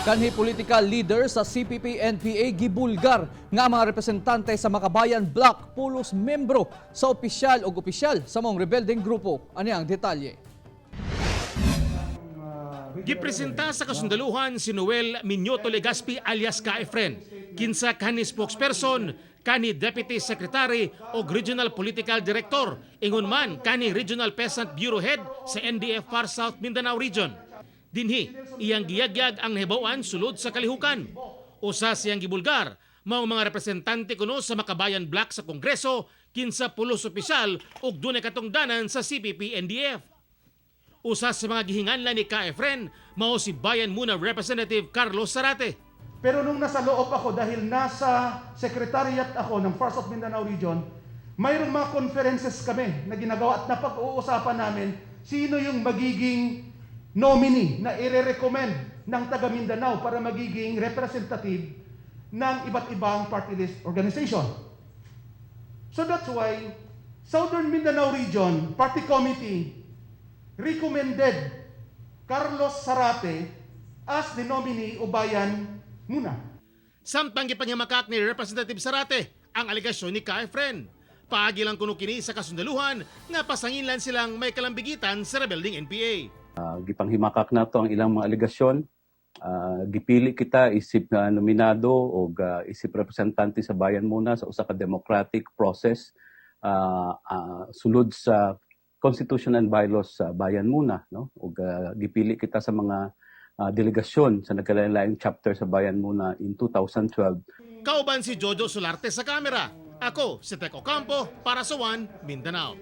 Kanhi political leader sa CPP-NPA gibulgar nga mga representante sa Makabayan Bloc pulos membro sa opisyal o opisyal sa maong rebeldeng grupo. Ani ang detalye. Gipresenta sa kasundaluhan si Noel Miñoto Legaspi alias Ka Efren, kinsa kanhi spokesperson, kanhi Deputy Secretary o Regional Political Director, ingon man kanhi Regional Peasant Bureau Head sa NDF Far South Mindanao Region. Dinhi, iyang giyagyag ang nahibaw-an sulod sa kalihukan. Usa siyang gibulgar, mao mga representante kuno sa Makabayan Bloc sa Kongreso, kinsa pulos opisyal ug dunay katungdanan sa CPP NDF. Usa sa mga gihinganlan ni Ka Efren mao si Bayan Muna Representative Carlos Zarate. Pero nung nasa loob ako, dahil nasa secretariat ako ng Far South Mindanao Region, mayroong mga conferences kami na ginagawa at napag-uusapan namin sino yung magiging nominee na ire-recommend ng taga Mindanao para magiging representative ng iba't ibang party list organization. So that's why Southern Mindanao Region Party Committee recommended Carlos Zarate as the nominee o Bayan Muna. Samtang gipanghimakak ni Representative Zarate ang alegasyon ni Ka Efren. Paagi lang kuno kini sa kasundaluhan nga pasanginlan silang may kalambigitan sa rebelding NPA. Gipanghimakak nato ang ilang mga alegasyon. Gipili kita isip na nominado o isip representante sa Bayan Muna sa usa ka democratic process sulod sa Constitution and Bylaws sa Bayan Muna, no, ug gipili kita sa mga delegasyon sa nagkalain-laing chapter sa Bayan Muna in 2012. Kauban si Jojo Solarte sa kamera. Ako si Tek Ocampo para sa One Mindanao.